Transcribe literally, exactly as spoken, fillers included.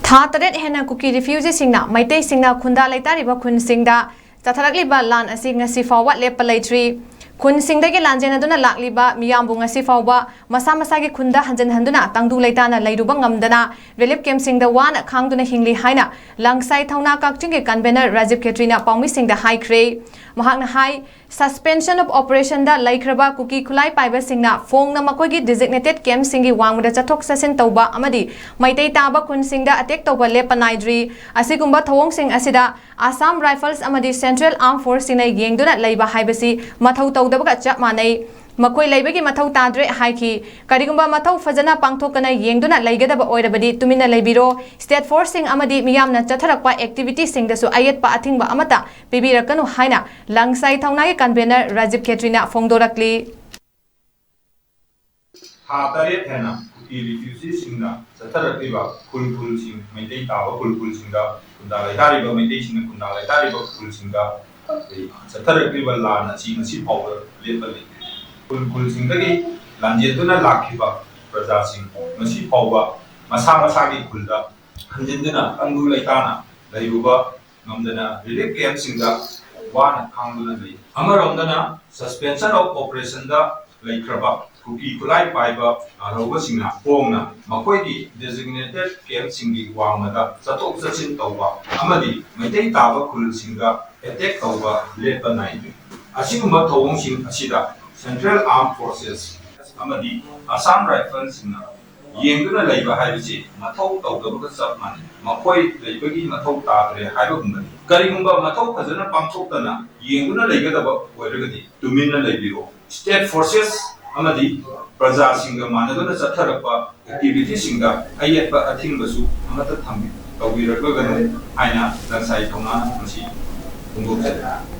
ꯊꯥ ꯇꯔꯦꯠ ꯍꯦꯟꯅ ꯀꯨꯀꯤ ꯔꯤꯐ꯭ꯌꯨꯖꯤꯁꯤꯡꯅ ꯃꯩꯇꯩꯁꯤꯡꯅ ꯈꯨꯟꯗꯥ ꯂꯩꯇꯥꯔꯤꯕ ꯈꯨꯟꯁꯤꯡꯗ ꯆꯠꯊꯔꯛꯂꯤꯕ ꯂꯥꯟ ꯑꯁꯤ ꯉꯁꯤ ꯐꯥꯎꯕ ꯂꯦꯞꯄ ꯂꯩꯇ꯭ꯔꯤ꯫ ꯈꯨꯟꯁꯤꯡꯗꯒꯤ ꯂꯥꯟꯖꯦꯟꯅꯗꯨꯅ ꯂꯥꯛꯂꯤꯕ ꯃꯤꯌꯥꯝꯕꯨ ꯉꯁꯤ ꯐꯥꯎꯕ ꯃꯁꯥ ꯃꯁꯥꯒꯤ ꯈꯨꯟꯗ ꯍꯟꯖꯤꯟ ꯍꯟꯗꯨꯅ ꯇꯪꯗꯨ ꯂꯩꯇꯥꯅ ꯂꯩꯔꯨꯕ ꯉꯝꯗꯅ ꯔꯤꯂꯤꯐ ꯀꯦꯝꯞꯁꯤꯡꯗ ꯋꯥꯅ ꯈꯥꯡꯗꯨꯅ ꯍꯤꯡꯂꯤ ꯍꯥꯏꯅ ꯂꯪꯁꯥꯏ ꯊꯧꯅꯥ ꯀꯛꯆꯤꯡꯒꯤ ꯀꯟꯚꯦꯅꯔ ꯔꯥꯖꯤꯕ ꯈꯦꯇ꯭ꯔꯤꯅ ꯄꯥꯎꯃꯤꯁꯤꯡꯗ ꯍꯥꯏꯈ꯭ꯔꯦ꯫ ꯃꯍꯥꯛꯅ ꯍꯥꯏ, Suspension of Operationꯗ ꯂꯩꯈ꯭ꯔꯕ ꯀꯨꯀꯤ ꯈꯨꯠꯂꯥꯏ ꯄꯥꯏꯕꯁꯤꯡꯅ ꯐꯣꯡꯅ ꯃꯈꯣꯏꯒꯤ designated campꯁꯤꯡꯒꯤ ꯋꯥꯡꯃꯗ ꯆꯠꯊꯣꯛ ꯆꯠꯁꯤꯟ ꯇꯧꯕ ꯑꯃꯗꯤ ꯃꯩꯇꯩ ꯇꯥꯕ ꯈꯨꯟꯁꯤꯡꯗ attack ꯇꯧꯕ ꯂꯦꯞꯄ ꯅꯥꯏꯗ꯭ꯔꯤ꯫ ꯑꯁꯤꯒꯨꯝꯕ ꯊꯧꯑꯣꯡꯁꯤꯡ ꯑꯁꯤꯗ Assam Rifles ꯑꯃꯗꯤ Central Armed Forceꯁꯤꯡꯅ ꯌꯦꯡꯗꯨꯅ ꯂꯩꯕ ꯍꯥꯏꯕꯁꯤ ꯃꯊꯧ ꯇꯧꯗꯕꯒ ꯆꯞ ꯃꯥꯟꯅꯩ꯫ ꯃꯈꯣꯏ ꯂꯩꯕꯒꯤ ꯃꯊꯧ ꯇꯥꯗ꯭ꯔꯦ ꯍꯥꯏꯈꯤ꯫ ꯀꯔꯤꯒꯨꯝꯕ ꯃꯊꯧ ꯐꯖꯅ ꯄꯥꯡꯊꯣꯛꯇꯅ ꯌꯦꯡꯗꯨꯅ ꯂꯩꯒꯗꯕ ꯑꯣꯏꯔꯕꯗꯤ ꯇꯨꯃꯤꯟꯅ ꯂꯩꯕꯤꯔꯣ꯫ State Forceꯁꯤꯡ ꯑꯃꯗꯤ ꯃꯤꯌꯥꯝꯅ ꯆꯠꯊꯔꯛꯄ activityꯁꯤꯡꯗꯁꯨ ꯑꯌꯦꯠꯄ ꯑꯊꯤꯡꯕ ꯑꯃꯠꯇ ꯄꯤꯕꯤꯔꯛꯀꯅꯨ ꯍꯥꯏꯅ ꯂꯪꯁꯥꯏ ꯊꯧꯅꯥꯒꯤ ꯀꯟꯚꯦꯅꯔ ꯔꯥꯖꯤꯕ ꯈꯦꯇ꯭ꯔꯤꯅ ꯐꯣꯡꯗꯣꯔꯛꯂꯤ꯫ ꯊꯥ ꯇꯔꯦꯠ ꯍꯦꯟꯅ ꯀꯨꯀꯤ ꯔꯤꯐ꯭ꯌꯨꯖꯤꯁꯤꯡꯅ ꯆꯠꯊꯔꯛꯂꯤꯕ ꯈꯨꯜ ꯈꯨꯜꯁꯤꯡ, ꯃꯩꯇꯩ ꯇꯥꯕ ꯈꯨꯜ ꯈꯨꯜꯁꯤꯡꯗ ꯈꯨꯟꯗꯥ ꯂꯩꯇꯥꯔꯤꯕ ꯃꯩꯇꯩꯁꯤꯡꯅ ꯈꯨꯟꯗꯥ ꯂꯩꯇꯥꯔꯤꯕ ꯈꯨꯜꯁꯤꯡꯗ ꯆꯠꯊꯔꯛꯂꯤꯕ ꯂꯥꯟ ꯑꯁꯤ ꯉꯁꯤ ꯐꯥꯎꯕ ꯂꯦꯞꯄ ꯂꯩꯇꯦ꯫ ꯈꯨꯜ ꯈꯨꯜꯁꯤꯡꯗꯒꯤ ꯂꯥꯟꯖꯦꯟꯗꯨꯅ ꯂꯥꯛꯈꯤꯕ ꯄ꯭ꯔꯖꯥꯁꯤꯡ ꯉꯁꯤ ꯐꯥꯎꯕ ꯃꯁꯥ ꯃꯁꯥꯒꯤ ꯈꯨꯜꯗ ꯍꯟꯖꯤꯟꯗꯨꯅ ꯇꯪꯗꯨ ꯂꯩꯇꯥꯅ ꯂꯩꯔꯨꯕ ꯉꯝꯗꯅ ꯔꯤꯂꯤꯐ ꯀꯦꯝꯞꯁꯤꯡꯗ ꯋꯥꯅ ꯈꯥꯡꯗꯨꯅ ꯂꯩ꯫ ꯑꯃꯔꯣꯝꯗꯅ Suspension of Operationꯗ ꯂꯩꯈ꯭ꯔꯕ ꯀꯨꯀꯤ ꯈꯨꯠꯂꯥꯏ ꯄꯥꯏꯕ ꯂꯥꯜꯍꯧꯕꯁꯤꯡꯅ ꯐꯣꯡꯅ ꯃꯈꯣꯏꯒꯤ designated campꯁꯤꯡꯒꯤ ꯋꯥꯡꯃꯗ ꯆꯠꯊꯣꯛ ꯆꯠꯁꯤꯟ ꯇꯧꯕ ꯑꯃꯗꯤ ꯃꯩꯇꯩ ꯇꯥꯕ ꯈꯨꯜꯁꯤꯡꯗ attack ꯇꯧꯕ ꯂꯦꯞꯄ ꯅꯥꯏꯗꯦ꯫ ꯑꯁꯤꯒꯨꯝꯕ ꯊꯧꯑꯣꯡꯁꯤꯡ ꯑꯁꯤꯗ Central Armed Forces ꯑꯃꯗꯤ Assam Riflesꯁꯤꯡꯅ ꯌꯦꯡꯗꯨꯅ ꯂꯩꯕ ꯍꯥꯏꯕꯁꯤ ꯃꯊꯧ ꯇꯧꯗꯕꯒ ꯆꯞ ꯃꯥꯟꯅꯩ꯫ ꯃꯈꯣꯏ ꯂꯩꯕꯒꯤ ꯃꯊꯧ ꯇꯥꯗ꯭ꯔꯦ ꯍꯥꯏꯕꯒꯨꯝꯕꯅꯤ꯫ ꯀꯔꯤꯒꯨꯝꯕ ꯃꯊꯧ ꯐꯖꯅ ꯄꯥꯡꯊꯣꯛꯇꯅ ꯌꯦꯡꯗꯨꯅ ꯂꯩꯒꯗꯕ ꯑꯣꯏꯔꯒꯗꯤ ꯇꯨꯃꯤꯟꯅ ꯂꯩꯕꯤꯔꯣ꯫ State Forces ꯑꯃꯗꯤ ꯄ꯭ꯔꯖꯥꯁꯤꯡꯒ ꯃꯥꯟꯅꯗꯨꯅ ꯆꯠꯊꯔꯛꯄ activityꯁꯤꯡꯗ ꯑꯌꯦꯠꯄ ꯑꯊꯤꯡꯕꯁꯨ ꯑꯃꯠꯇ ꯊꯝꯕꯤ-, ꯇꯧꯕꯤꯔꯛꯂꯒꯅꯨ ꯍꯥꯏꯅ ꯂꯪꯁꯥꯏ ꯊꯧꯅꯥꯅ ꯉꯁꯤ ꯐꯣꯡꯗꯣꯛꯆꯔꯤ꯫